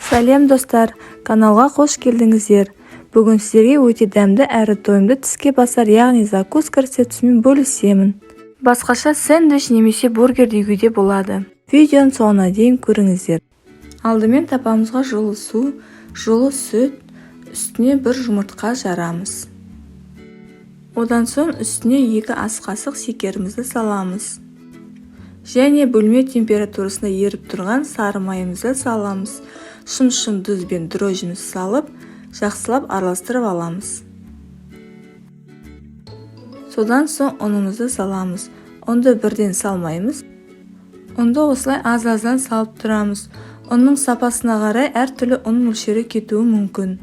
Сәлем, достар! Каналға қош келдіңіздер! Бүгін сіздерге өте дәмді әрі тойымды тіске басар, яғни закуска рецептісімен бөлісемін. Басқаша сэндвич немесе бургер деуге де болады. Видеоның соңына дейін көріңіздер. Алдымен табамызға жылы су, жылы сүт, үстіне бір жұмыртқа жарамыз. Одан соң үстіне 2 ас қасық шекерімізді саламыз. Және бөлме температурасында еріп тұрған сары майымызды саламыз. Шым-шым тұз бен дрожжімізді салып, жақсылап араластырып аламыз. Содан соң ұнымызды саламыз. Ұнды бірден салмаймыз. Ұнды осылай аз-аздан салып тұрамыз. Ұнның сапасына қарай әртүрлі ұн мөлшері кетуі мүмкін.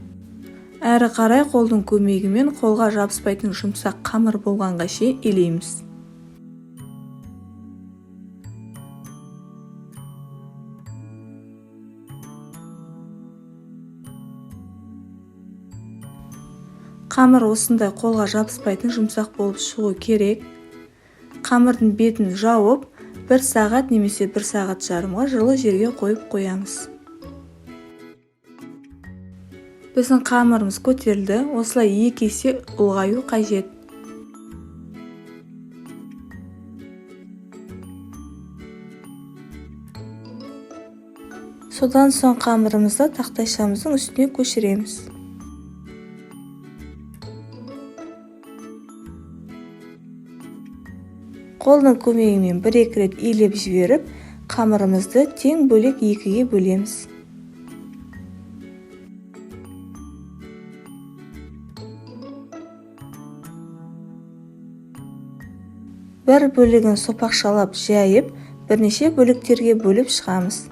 Әрі қарай қолдың көмегімен қолға жабыспайтын жұмсақ қамыр болғанға шейін илейміз. Қамыр осындай қолға жабыспайтын жұмсақ болып шығу керек. Қамырдың бетін жауып, 1 сағат немесе 1 сағат жарымға жылы жерге қойып қоямыз. Біздің қамырымыз көтерілді, осылай 2 есе ұлғаю қажет. Содан соң қамырымызды тақтайшамыздың үстіне көшіреміз. Қолдың көмегімен бір-екі рет илеп жіберіп, қамырымызды тең бөлек 2-ге бөлеміз. Бір бөлігін сопақшалап жайып, бірнеше бөліктерге бөліп шығамыз.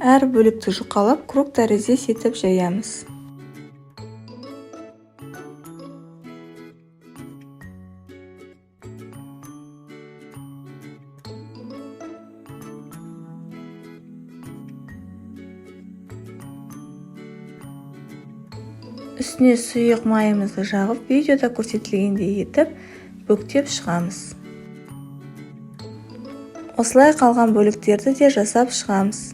Әр бөлікті жұқалап, круг тәріздес етіп жаямыз. Үстіне сұйық майымызды жағып, видеода көрсетілгендей етіп бүктеп шығамыз. Осылай қалған бөліктерді де жасап шығамыз.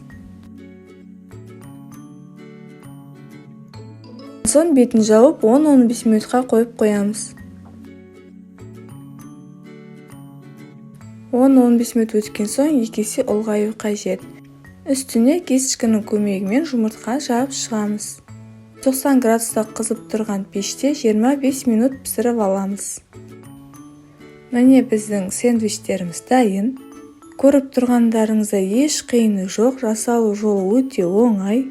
Соң бетін жауып, 10-15 минутқа қойып қоямыз. 10-15 минут өткен соң 2 есе ұлғаю қажет. Үстіне кисточканың көмегімен жұмыртқа жағып шығамыз. 90 градуста қызып тұрған пеште 25 минут пісіріп аламыз. Міне біздің сэндвичтеріміз дайын. Көріп тұрғандарыңыздай еш қиыны жоқ, жасалу жолы өте оңай.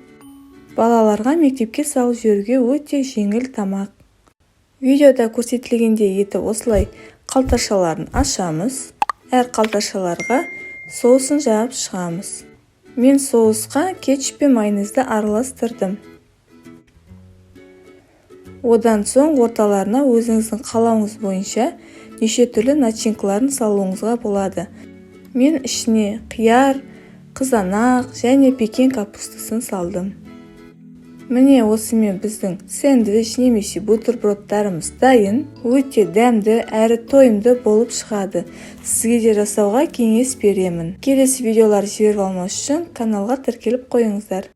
Балаларға мектепке салып жіберуге өте жеңіл тамақ. Видеода көрсетілгендей етіп осылай қалташаларын ашамыз. Әр қалташаларға соусын жағып шығамыз. Мен соусқа кетчуп пен майонезді араластырдым. Одан соң орталарына өзіңіздің қалауыңыз бойынша неше түрлі начинкаларын салуыңызға болады. Мен ішіне қияр, қызанақ және пекин капустасын салдым. Міне осымен біздің сэндвич немесе бутербродтарымыз дайын. Өте дәмді әрі тойымды болып шығады. Сізге де жасауға кеңес беремін. Келесі видеоларды жіберіп алмас үшін каналға тіркеліп қойыңыздар.